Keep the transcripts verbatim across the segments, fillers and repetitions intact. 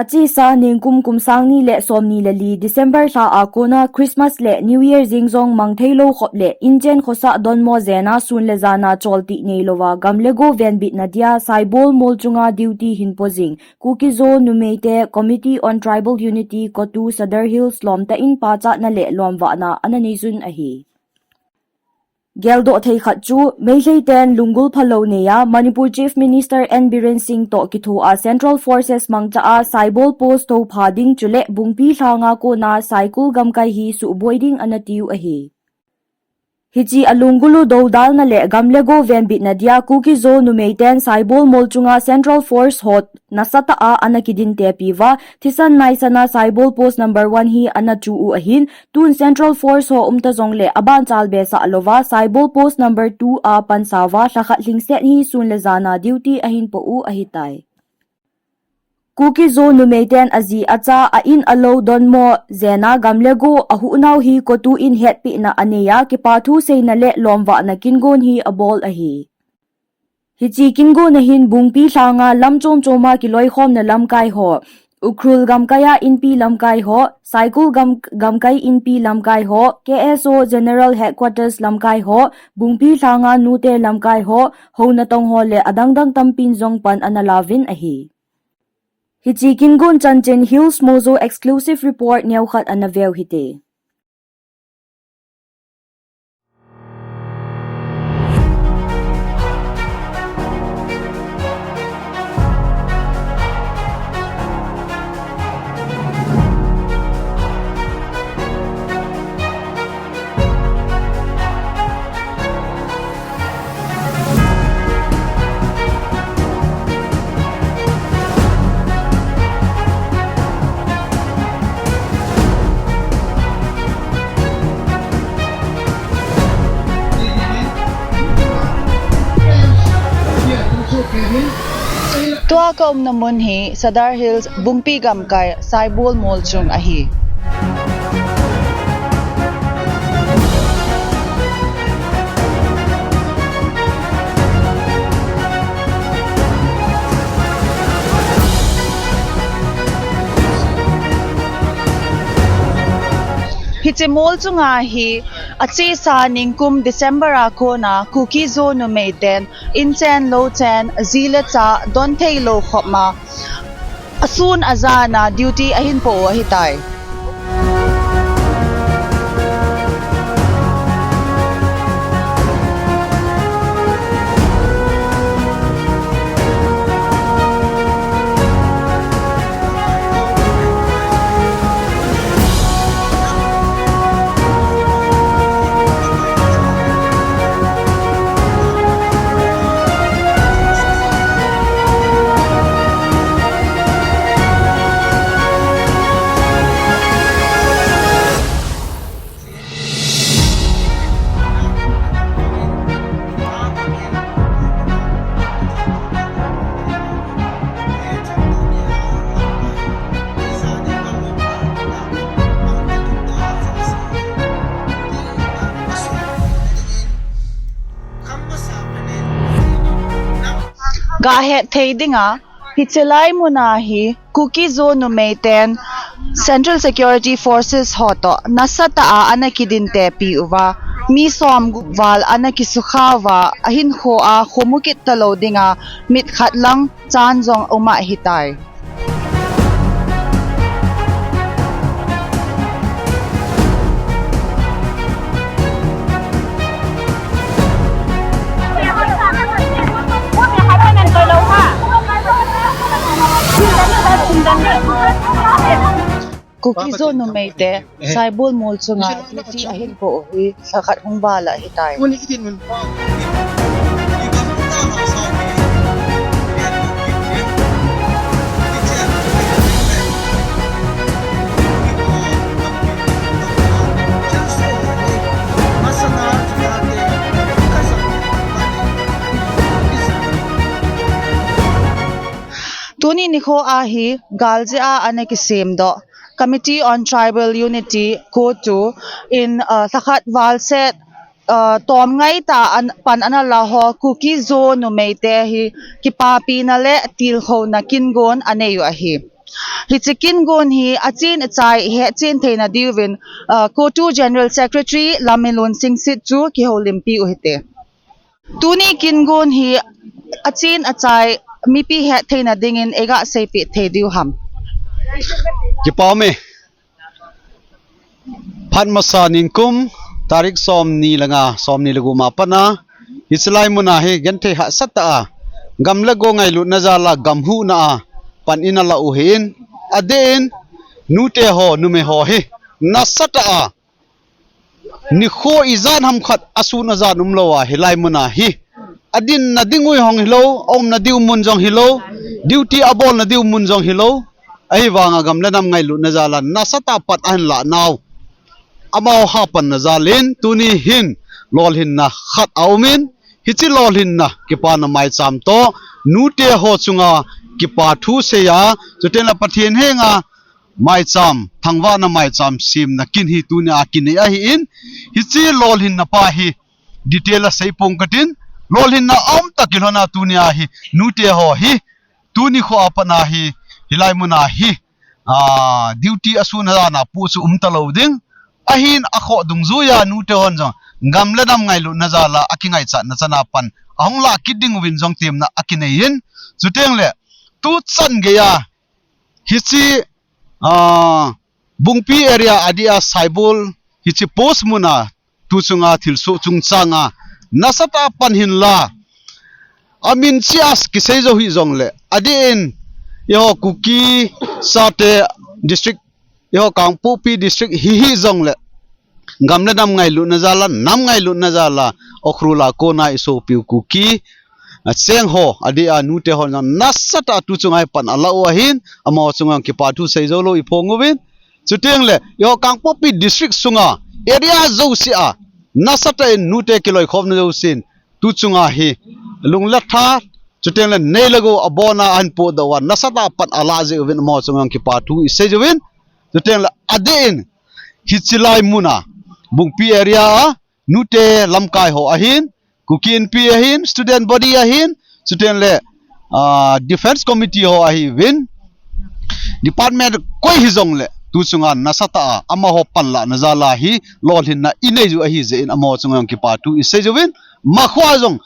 Achesa ningkum kum sang ni le som ni le li December lha a kona Christmas le New Year jing jong mang thei lou khop le inchen khosa donmo jena sun le jana choltih nei louva gam le go venbitna dia Saibol mol chunga duty hin po jing Kuki-Zo numeite Committee on Tribal Unity, CoTU, Sadar Hills lom tah in pachatna le lomvahna ana nei jun ahi. Geldoh thei khat chu, Meitei ten lunggulpha lou neiya, Manipur Chief Minister N Biren Singh toh kithoa Central Forces mangcha a Saibol Post thopha ding chule Bungpi lhanga kona Saikul gamkai hi suhboi ding ana tiu ahi. Hiche alunggul u dodalna le gam le go venbitna dia Kuki-Zo numeiten Saibol mol chunga Central Force ho nasatah a ana kidintepi uva, thisan naisana Saibol Post number one hi ana chu u ahin, tun Central Force ho umta jongle abanchalbe sah louva, Saibol Post number two a pansa uva, lhakhat lhingset hi sun le jana duty ahin po u ahitai. Kuki-Zo numeiten aji acha a in alou donmo jena gam le go ahuhnau hi CoTU in hetpehna aneiya, kipathu seina le lomvahna kingon hi abol ahi. Hiche kingon a hin Bungpi lhanga lam chom choma kiloikhomna lamkai ho, Ukhrul gamkaiya inpi lamkai ho, Saikul gam, gamkai inpi lamkai ho, K S O General Headquarters lamkai ho, Bungpi lhanga nute lamkai ho, houna tong ho le adangdang tampin jong pan ana lauvin ahi. Hiche kingon chanchin Hills Mojo exclusive report neokhat ana veu hite. Tua ka umna mun hi Sadar Hills Bungpi gamkai Saibol mol chung ahi. Hiche mol chunga hi achesa ningkum December a kona Kuki-Zo numeiten inchen louchen, ji le cha don thei lou khop ma, asun ajana duty ahin po u ahitai. Gahet thei dinga, hiche lai muna hi Kuki-Zo numeiten Central Security Forces ho toh nasatah a ana kidintepi uva, mi somgup val ana kisukha uva, ahinkhoa khomu kit talou dinga mit khat lang chan jong um ahitai. Kuki-Zo numeite Saibol mol chunga duty ahin po u hi lhakhat hung val ahitai. Tuni nikho a hi galjeh a ana kisemdoh Committee on Tribal Unity, CoTU in, ah, lhakhat val set, ah, tomngai tah a pan ana la ho Kuki-Zo numeite hi kipapina le tilkhouna kingon anei u ahi. Hiche kin gon hi achen achai ihet chen theina diuvin, uh, CoTU General Secretary Lamminlun Singsit chu kihoulimpi u hite. Tuni kin gon hi achen achai mipi het theina dingin eiga seipeh thei diu ham? Kipa ume. Phat masa nikum tarik somni le nga, somni le gup a pat a, hiche lai mun a hi genthei hahsa tah a gam le go ngailutna jal a gam huhna a pan in ala u ahin, adeh in nute ho, numei ho hi nasatah a nikho ijat ham khat asun ajan umlou a, hilai mun a hi adinna ding u hung hilou, aumna diu mun jong hilou, duty abolna diu mun jong hilou. Ahivanga gam le nam ngailutna jal a nasatah a pan ahin lah nau, amaho hapanna jal in tuni hin lolhinna khat aumin, hiche lolhinna kipana maicham toh nute ho chunga kipa thu seiya, chuteng le Pathen henga maicham, thangvahna maicham semna kin hi tuni a kinei ahin, hiche lolhinna pa hi detail a seipong katin, lolhinna aum tah kilhon a tuni a hi nute ho hi tuni kho a pat a hi, hilai mun a hi, ah, duty asun ajan a pu chu umtalou ding. Ahin akhoh dungjuiya nute hon jong gam le nam ngailutna jal a akingaichatna chan a pan ahung lah kit ding uvin jong temna akinei in, chuteng le tuchan geiya hiche, ah, Bungpi area adeh a Saibol hiche post mun a tuchunga thilsoh chungchang a nasatah a pan hinla, amin cheh a kisei jou hih jongle, adeh in eiho Kuki Chate district, eiho Kangpokpi district hi hih jongle, gam le nam ngailutna jal a, nam ngailutna jal a, Ukhrul a kona isopiu Kuki, a, cheng ho, adeh a nute ho jong nasatah a tuchunga hi pan ala u ahin, amaho chunga kipa thu sei jou lou iphong uvin. Chuteng le eiho Kangpokpi district sunga area jouse a nasatah in nute kiloikhomna jousen tuchunga hi lung le tha, chuteng le nei le gou abona ahin potdoh uva nasatah a pan ala jeh uvin amaho chunga kipa thu isei jouvin. Chuteng le adeh in hiche lai mun a Bungpi area a nute lamkai ho ahin, Kuki Inpi ahin, student body ahin, chuteng le, ah, defense committee ho ahiuvin, department koi hijongle tuchunga nasatah a amaho panlahna jal a hi lolhinna inei u ahi jeh in amaho chunga jong kipa thu isei jouvin, amaho jong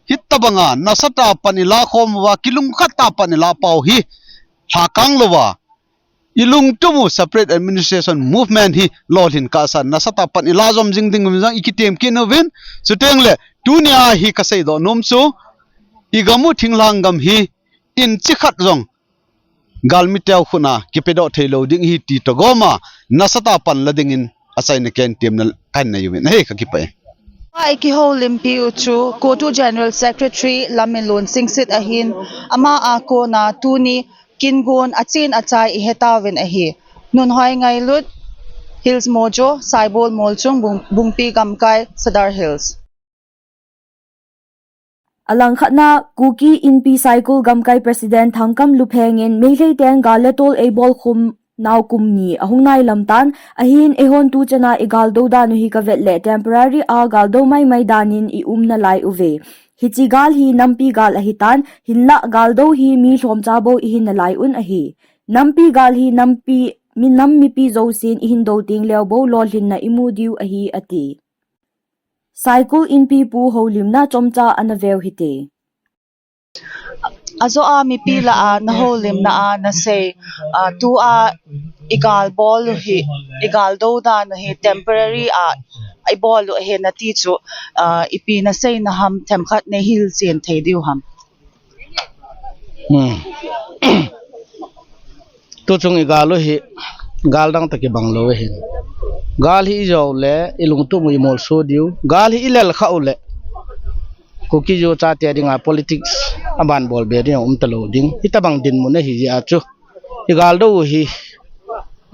hitobanga nasatah a pan ilah khom uva, kilungkhat tah a pan ilah pau hi lhakang louva ilungtup u separate administration movement hi lolhin kahsa nasatah a pan ilah jom jing ding uvin jong ikitem kit uvin. Chuteng le tunia hi kaseidoh nom chu, igam u thinglhang gam hi inch khat jong galmi teu khut a kipedoh theilou ding ahi ti toh gom a nasatah a pan la dingin achaina ken temna kahin nei uvin ahi, kakipah e. Ikihoulimpi u chu CoTU General Secretary Lamminlun Singsit ahin, ama a kona tuni kin gon achen achai ihetauvin ahi. Nunhoi Ngailut, Hills Mojo, Saibol Molchung, Bung-, Bungpi Gamkai, Sadar Hills. Alangkhatna, Kuki Inpi Saikul Gamkai President Thangkam Lupheng in Meitei ten gal le tol eibol khum nau kum ni ahung nai lam tan, ahin eihon tuchan a igal do dan u hi kavet le temporary a gal do maimai dan in i um nalai uve. Hiche gal hi nampi gal ahitan, hinlah gal do hi mi lhomcha bou ihi nalai un ahi. Nampi gal hi nampi, mi nam mipi jousen ihin do teng leu bou lolhinna imu diu ahi, ati. Saikul Inpi pu houlimna chomcha ana veu hite. Ajo a mipi lah a nahoulimna a nasei, a, tua igal bol u hi, igal do dan u hi temporary a ibol u ahi nati chu, a, ipi naseina ham themkhat neihil chen thei diu ham? Hmm. Tuchung igal u hi, gal dang tah kibang lou ahin. Gal hi ijou le, ilungtup u imolso diu. Gal hi ilel khah u le, Kuki-Zo chate dinga politics aban bol be ding umtalou ding. Hitobang dinmun ahi jeh a chu, igal do u hi,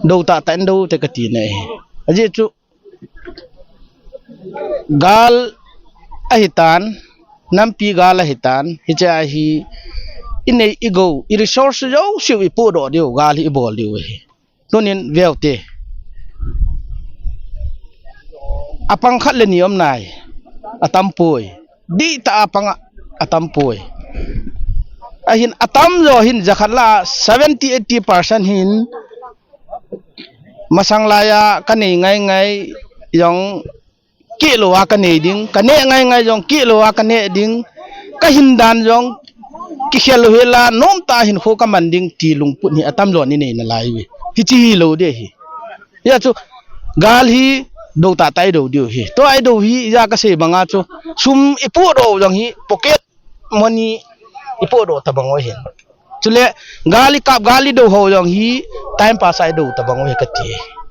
do tahtah in do u te kati na ahi. Ajeh chu, gal ahitan, nampi gal ahitan, hiche a hi inei igou, i resource jouse u ipohdoh diu, gal hi ibol diu ahi. Tunin veu te. Apang khat le ni um nai, atampoi. Dihtah a pang a, atampoi. Ahin atam jo hin jakhat la seventy eighty percent hin masang laiya kanei ngai ngai jong kilou a kanei ding, kaneh ngai ngai jong kilou a kaneh ding, kahin dan jong kikhel lou hela nomtah a hinkho kaman ding ti lungput hi atam jo in inei nalai uve. Hiche hilou ding ahi. Hijeh chun gal hi dou tahtah a idou diu ahi. Tua idou hi ija kasei banga chu sum ipohdoh jong hi pocket money ipohdoh tabang u ahin. Chule gal ikap gal idou ho jong hi time pass a idou tabang u ahi kati.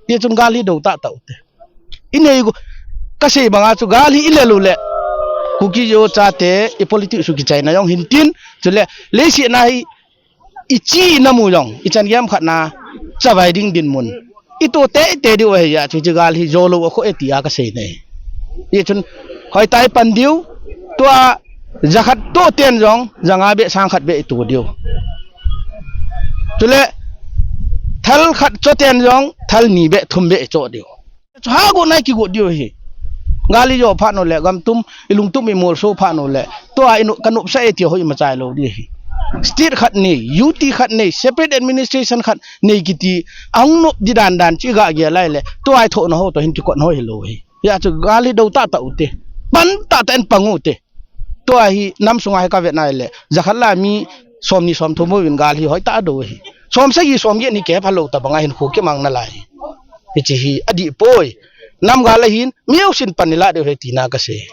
Hijeh chun gal hi dou tahtah u te. Inei go, kasei banga chu gal hi ilel u le Kuki-Zo chate ipolitics u kichaina jong hintin, chule leiset na hi ichi namu jong ichan gei khat na chavai ding dinmun ito teitei diu ahi. Hijeh chun hiche gal hi jolou akhoh e tia kasei nei. Hijeh chun hoitah a ipan diu, tua jakhat toh ten jong janga beh sang khat beh ito diu. Chule thal khat cho ten jong thal ni beh thum beh icho diu. Chu hago nai kigot diu ahi. Gal ijo phat nu le gam tum, ilung tum imolso phat nu le tua inu kanopsah e tia hoi machai lou ding ahi. State khat nei, U T khat nei, separate administration khat nei kiti ahung nop di dan dan chu iga gel lai le tua ithohna ho toh hin kikot hoi hilou ahi. Hijeh chun gal hi dou tahtah u te. Pan tahtah in pang u te. Tua hi nam sunga hi kavet nai le jakhat la mi somni somthum uvin gal hi hoitah a dou ahi. Somsagi somget ni kihepha lou tabang a hinkho kimang nalai. Hiche hi adih poi. Nam gal ahin mi jousen pan ilah diu ahi tina kasei.